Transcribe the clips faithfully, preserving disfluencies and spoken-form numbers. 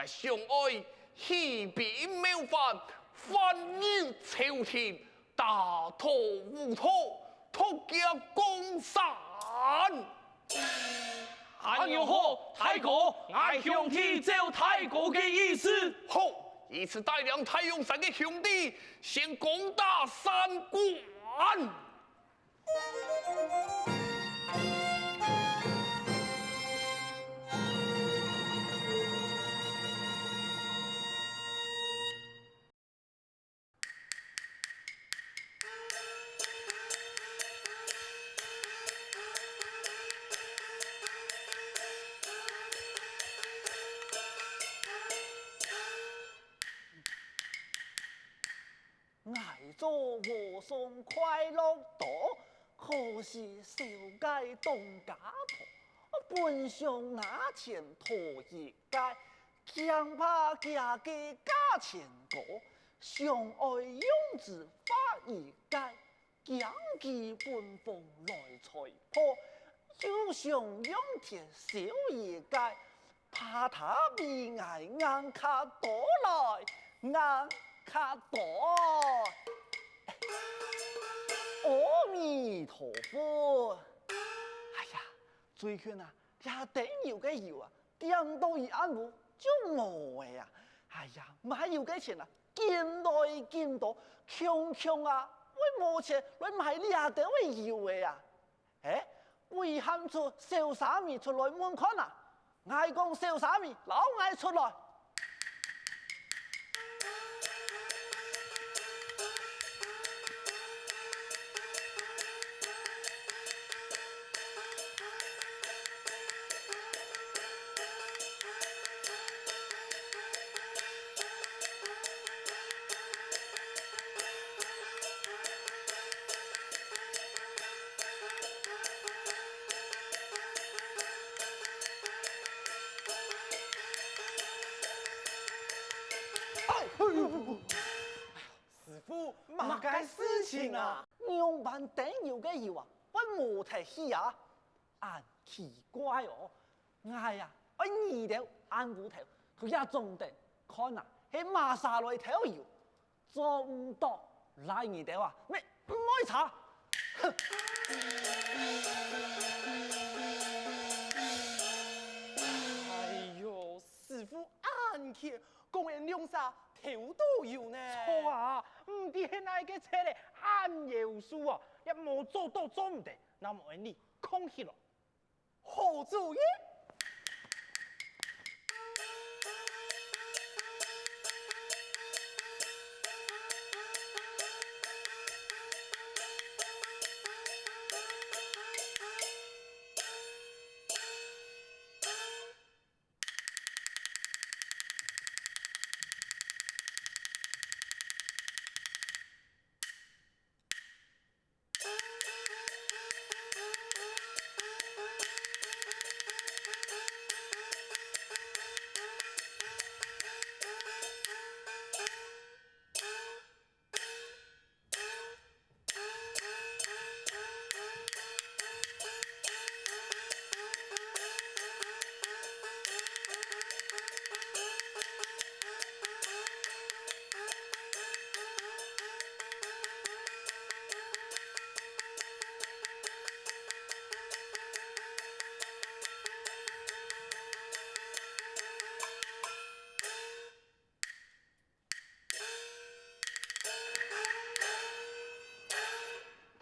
相愛，喜比妙法，歡迎朝廷，打討烏道，奪家江山。恁樣好，大哥，𠊎兄弟照大哥个意思。好，依此帶領大陽山个兄弟，先攻打山關。 𠊎做和尚快樂多，可惜少个當家婆。本想拿錢討一个，驚怕佢个價錢高，想愛用紙畫一个，驚佢分風來吹破，又想用鐵燒一个， 怕佢比𠊎硬較多來，硬較多。阿彌陀佛！哎呀，最近啊，這燈油个油啊，點到一暗晡就無了啊！哎呀，買油个錢啊，緊來緊多，強強啊，會無錢來買這兜个油了啊！ 欸，會喊出小沙彌出來問看啊！𠊎講小沙彌摎𠊎出來。哎，哎呦，師父，麼个事情啊？仰般燈油个油啊，會無忒去啊？ 恁奇怪哦！𠊎啊，愛你兜暗晡頭去該莊頂看啊，係麼儕來偷油，做毋到，拉你兜啊，乜毋愛查！哼！哎喲，師父恁譴，講𠊎兩儕偷到油呢！著啊，毋知係哪个賊仔恁夭壽啊，也無做到做毋得，那麼𠊎俚囥起來。 好主意！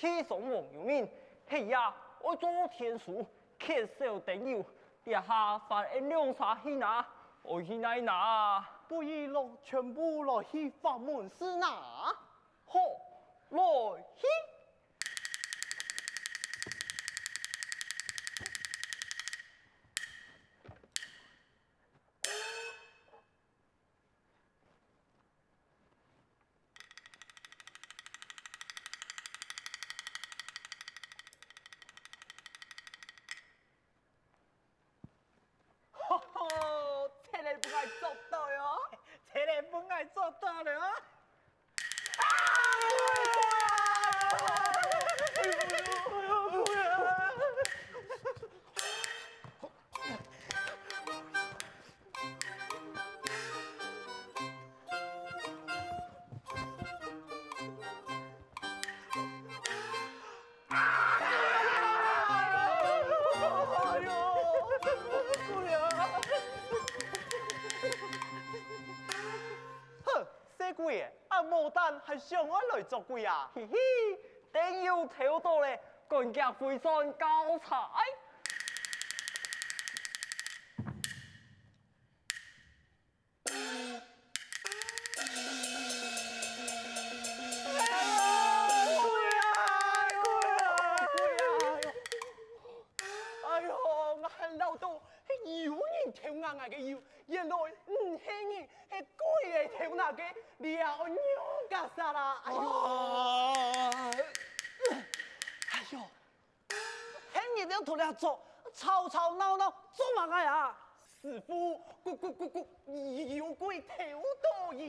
地上無有人，係呀，愛做天書，缺少燈油，這下分𠊎兩儕去拿，愛去哪拿？不如摎全部來去法門寺拿。好，來去！ 吼吼，這个分𠊎捉到了哦！這个分𠊎捉到了哦！啊！但還想愛來作鬼啊？嘿嘿，等有偷到咧，趕緊回轉交差。哎呀，鬼啊，鬼啊，鬼啊！哎喲，𠊎還恅著係有人偷拿𠊎个油， 原來毋係人，係鬼仔偷拿个，這愛仰結煞啊！哎喲，哎喲，係你兜在這做，吵吵鬧鬧做麼个啊？師傅，鬼鬼鬼鬼，有鬼偷到油！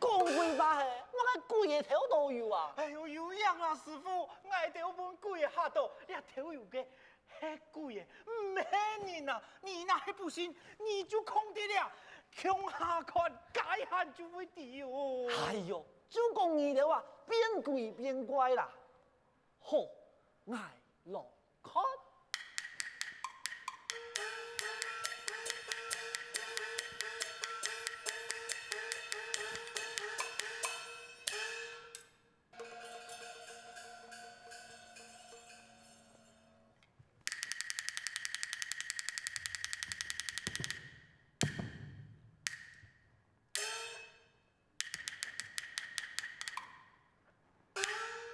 講鬼話係，麼个鬼仔偷到油啊？哎喲，有影啊，師傅，𠊎兜分鬼仔嚇到，這偷油个 係鬼仔，毋係人啊！你若係不信，你就囥在這，共下看，該下就會知哦。哎喲，就講你兜啊，變鬼變怪啦！好，𠊎來看。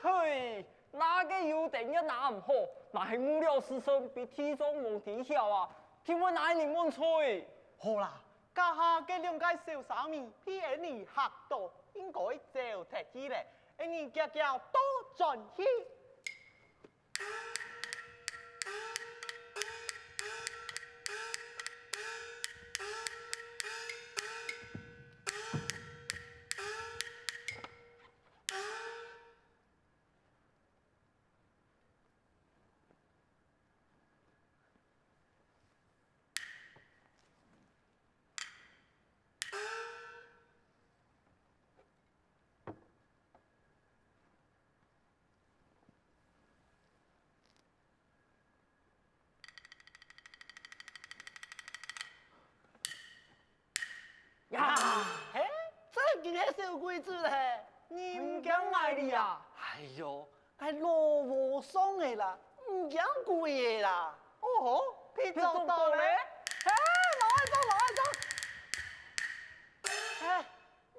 嘿，拿个油燈也拿毋好，拿去無聊時辰，分地藏王知曉啊，定會拿人問罪。好啦，這下該兩個小沙彌被𠊎俚嚇到，應該走忒去咧，𠊎俚遽遽倒轉去。 呀！嘿，真經係小鬼子咧！你毋驚𠊎哩啊？哎喲，𠊎老和尚仔啦，毋驚鬼仔啦！哦吼，別做到咧！嘿，老愛做，老愛做！哎，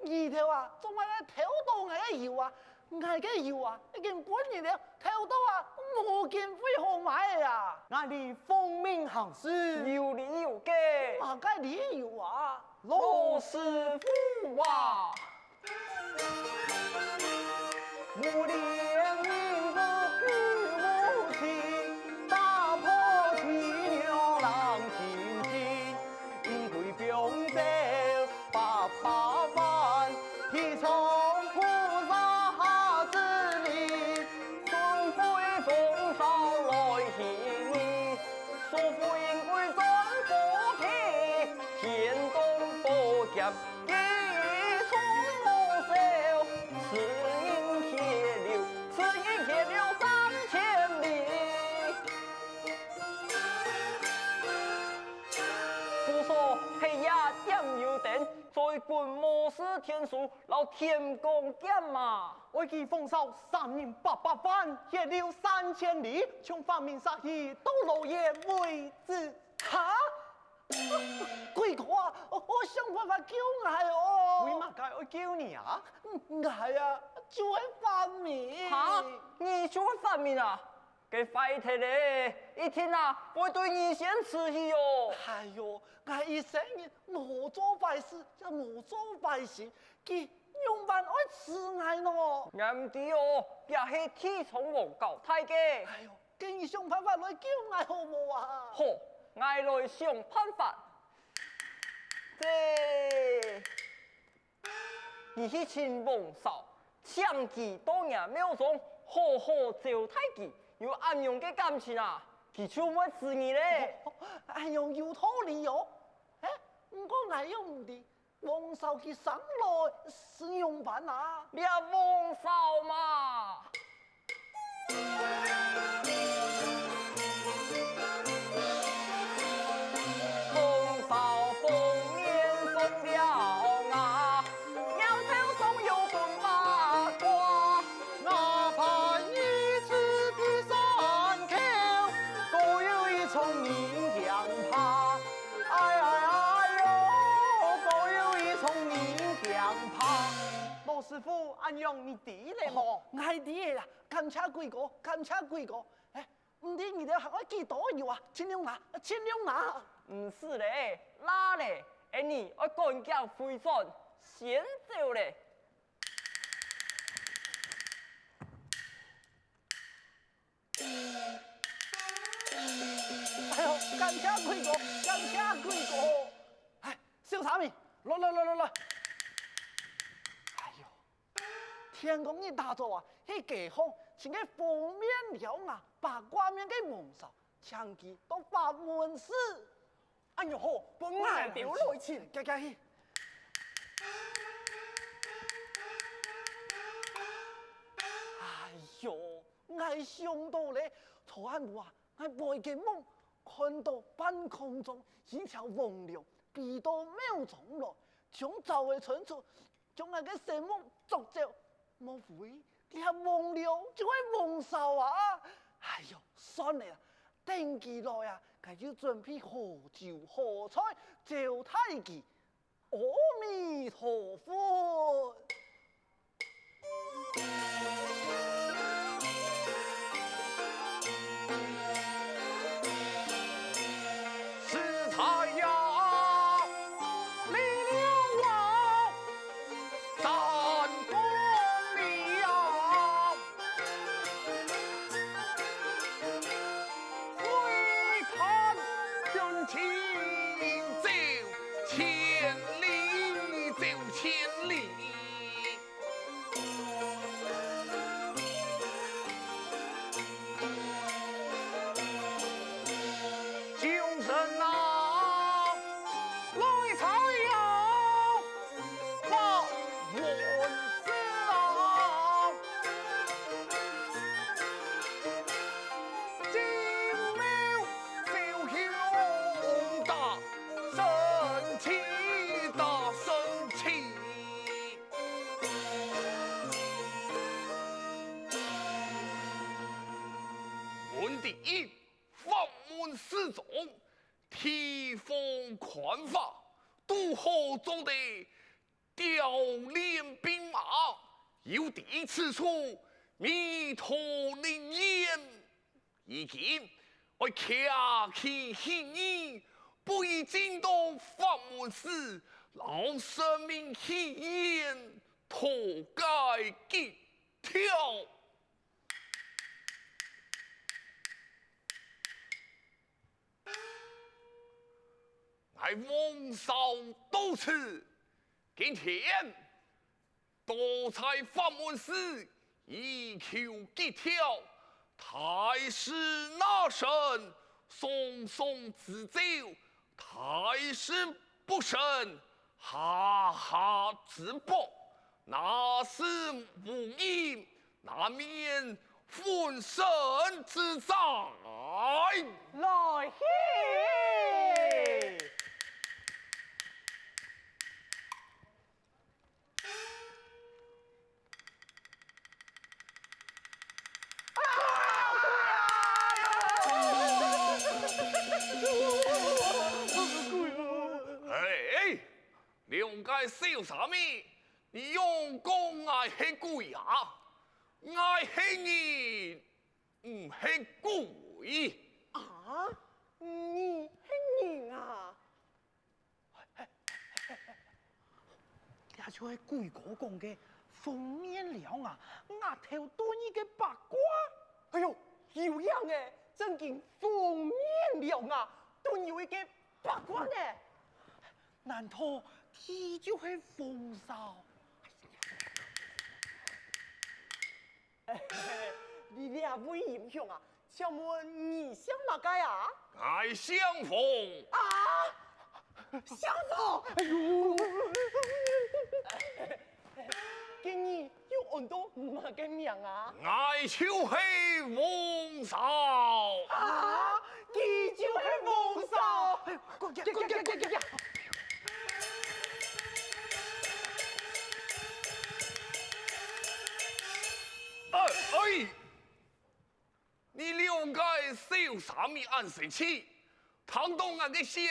你兜啊，做麼个偷到𠊎个油啊？𠊎个油啊，已經分你兜偷到啊，無經費好買个啊！𠊎俚奉命行事，有理有據。麼个理由啊？老師傅啊！無憐憫，無救無情，打破地獄冷清清。 一對放走八百萬，地藏菩薩下指令，送回風騷來戲弄，師父應該轉菩提，天降寶劍，一傳無收，此人血流，此人血流三千里。 故所係這點油燈，做一本無字天書摎天光劍嘛。愛佢紅燒三日八百萬，血流三千里，從發明殺氣到落葉為止。哈？鬼哥啊，愛想辦法救𠊎哦！為麼个愛救你啊？𠊎啊，就係發明。哈？你就係發明啊？ 該壞忒咧，一定啊會對你先死去哦！哎喲，𠊎一生人無做壞事，也無做壞事，佢仰般愛㓾𠊎呢？𠊎毋知哦，這係地藏王交代个。哎喲，該你想辦法來救𠊎好無啊？好，𠊎來想辦法。這 你去尋王嫂，請佢到若廟中好好招待佢，有恁樣个感情啊，佢就毋會㓾你咧。恁樣有道理哦！嘿，毋過𠊎又毋知，王嫂佢生來係仰般啊？這王嫂嘛， 紅燒紅麵送了啊，鳥頭上有分包。恁樣你知了無？哦，𠊎知了啦，感謝貴哥，感謝貴哥。哎，毋知你兜還愛幾多油啊？盡量拿，盡量拿。毋使咧，罅咧，恁呢愛趕緊回轉，先走咧。 哎喲，感謝貴哥，感謝貴哥！哎，小沙彌，來來來來來！哎喲，天光日打早啊，去街項尋个紅面獠牙、八卦面个黃艄，請佢到法門寺。哎喲好，分𠊎兜來尋。遽遽去！哎喲， 𠊎想到咧，昨暗晡啊，𠊎發个夢，看到半空中一條黃龍飛到廟中來，將灶仔伸出，將𠊎个生目捉走。莫非這黃龍就係黃艄啊？哎喲，算了啦，等佢來啊，𠊎就準備好酒好菜招待佢。 阿彌陀佛。食材呀，來了啊，三公里呀。 回头向前走，千里走千里。众人啊，来哉呀！ 法门寺啊，金牛走向大圣地，大圣地。门第一，法门寺中，地方官法，都好做得 调练兵马，有知此处，弥陀灵验。如今，爱擎起喜意，不如进到法门寺，摎神明许愿，讨个吉兆。 𠊎王嫂到此，今天到在法门寺，以求吉兆，大事那成，双双之兆，大事不成，下下之报，那是无因， 难免粉身之灾。来嘿！哎，两个小沙弥，你仰讲𠊎係鬼啊？ 𠊎係人，毋係鬼。啊？你係人啊？這就係鬼哥講个紅面獠牙，額頭短一个八卦。哎喲，有影欸，正經紅面獠牙，短有一个八卦呢。難道佢就係黃艄？ 你這位英雄啊，請問你姓麼个啊？𠊎姓黃。啊？姓黃？哎喲！該你又安到麼个名啊？𠊎就係黃艄。啊？佢就係黃艄？哎喲，快點，快點，快點，快點！ 哎，哎！你兩个小沙彌恁生趣，聽到𠊎个姓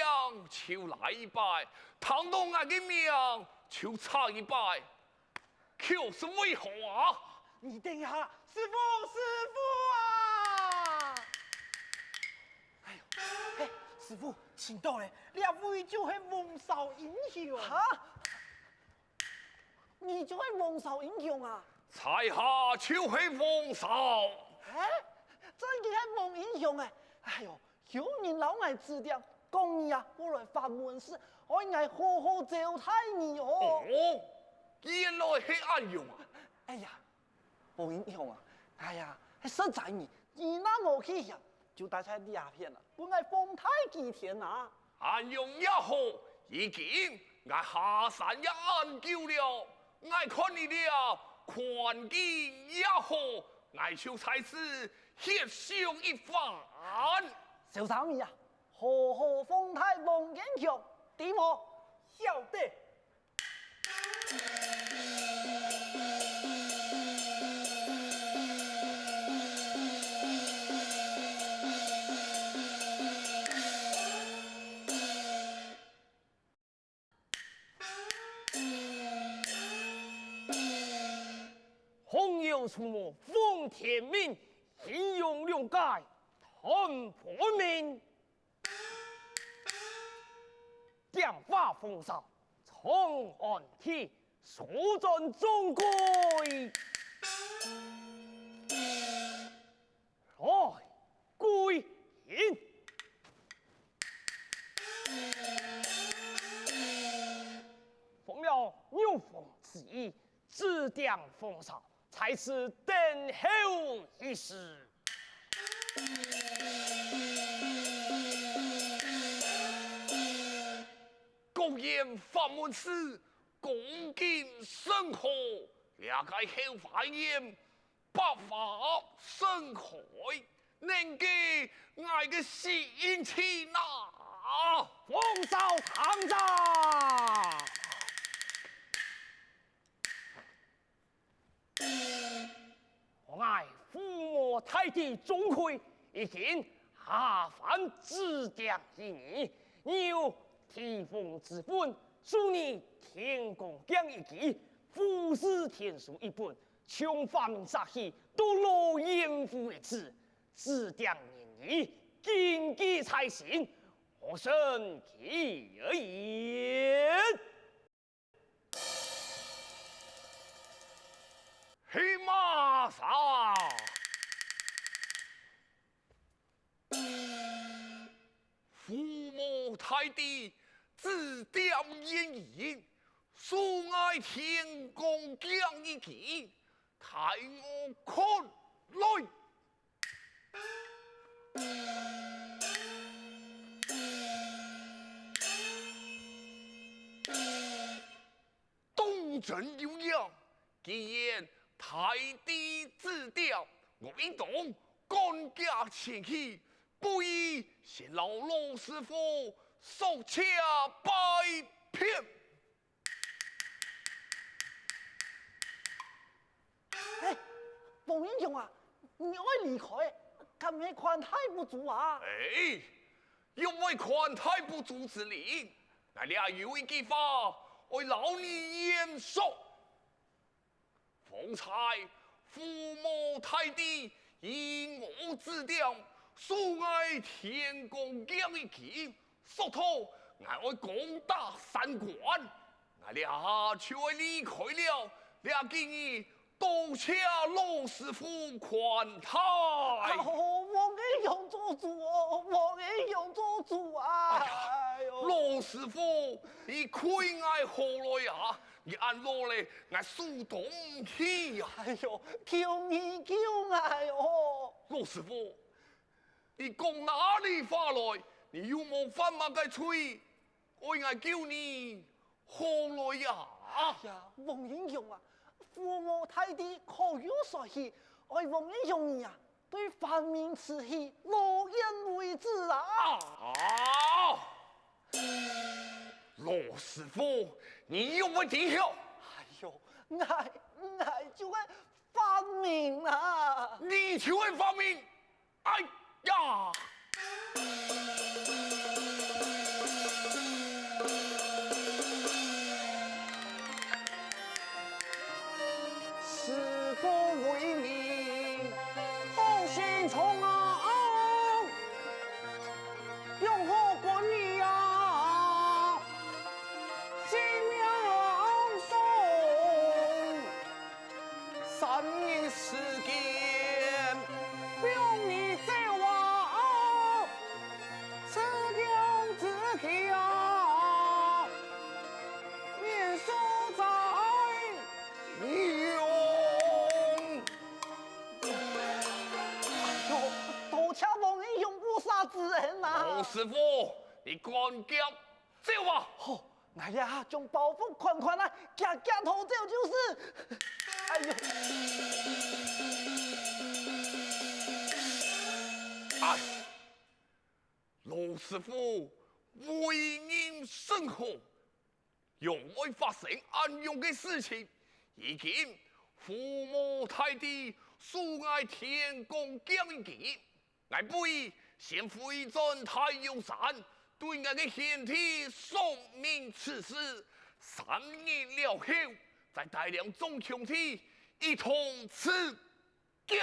就賴一擺，聽到𠊎个名就插一擺。卻是為何啊？你等一下，師父，師父啊！哎喲，嘿，師父，請到咧，這位就係王朝英雄。哈？你就係王朝英雄啊？在下就係王朝。哎，真个係王英雄哎！哎喲， 有人摎𠊎指點，講你啊，過來法門寺，愛𠊎好好招待你哦。哦，原來係恁樣啊！哎呀，王英雄啊，哎呀，實在你，你若無去嫌，就戴在這片啊，分𠊎放忒幾天啊。恁樣也好，如今𠊎下山也恁久了，𠊎看你這環境也好，𠊎就在此歇息一番。小沙彌啊， 好好奉待王英雄，知無？曉得。红油出没奉天命，英雄两界 看分明。点化风潮，冲寒气，速战中归。来，归阴。奉了玉凤旨意， 指点风潮，在此等候一时。各沿法门寺恭敬甚好，这个后花园百花盛开，能解𠊎个心情啊！风潮荡漾！ 我乃伏魔大帝钟馗，已经下凡指点于你，你有提风之本，送你天宫镜一支，富士天书一本，从发明煞气到落阴府为止，指点人意，谨记在心，何生其言。 黑马上，伏魔大帝指点言语，送𠊎天宫镜一支，待我看来。 当真有影，既然大帝指点，我应当赶脚前去，不如先摎老师傅说谢拜别。 哎，王英雄啊，你愛離開，敢毋係款待不周啊？哎，仰會款待不周之理？𠊎這有一句話，愛摎你言說。方才伏魔大帝依我指點，送𠊎天宮鏡一支， 說到𠊎愛攻打三關，𠊎這就愛離開了。這今日多謝老師傅款待。哦，王英雄做主哦，王英雄做主啊！哎呀，哎喲，老師傅，你虧𠊎何來啊？你恁老咧，𠊎受當毋起呀！哎喲，求你救𠊎哦！老師傅， 你講哪裡話來？你又無犯麼个罪，愛𠊎救你何來呀？哎呀，王英雄啊，伏魔大帝可有說起，愛王英雄你啊，對煥明寺去，落雁為止啊！啊！老師傅，你又會知曉？哎喲，𠊎，𠊎就係煥明啊！你就係煥明！ 哎呀！師傅，你趕緊走啊！好，𠊎這下將包袱款款啊，遽遽逃走就是。哎喲！哎，老師傅為人甚好， 仰會發生恁樣个事情？如今父母大帝賜𠊎天罡劍一支，𠊎不如先回轉太陽山，對𠊎个賢弟說明此事，三日了後，再帶領眾兄弟一同辭劍。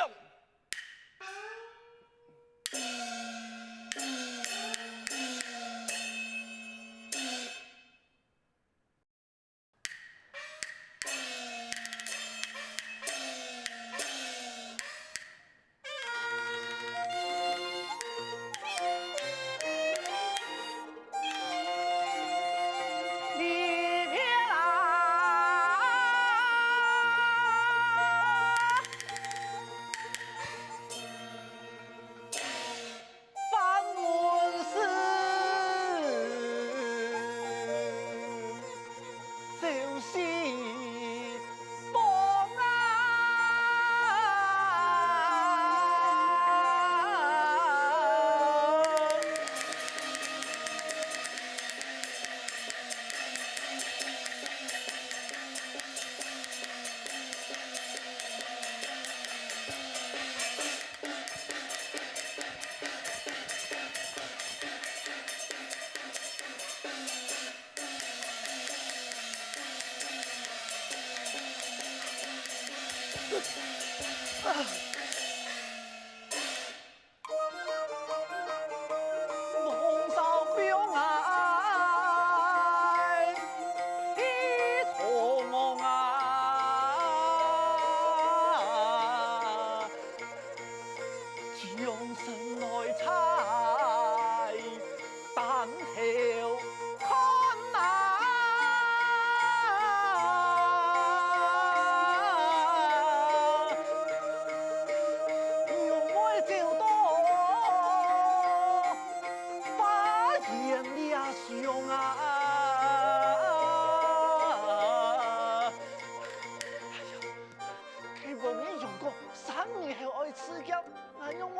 該王爺娘講，三日後愛辭劍，𠊎仰會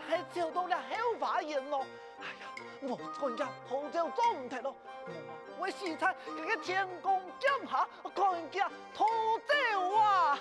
還走到這後花園咯？哎呀，無轉去，逃走做毋得咯！無啊，會死在這个天罡劍下，趕緊逃走啊！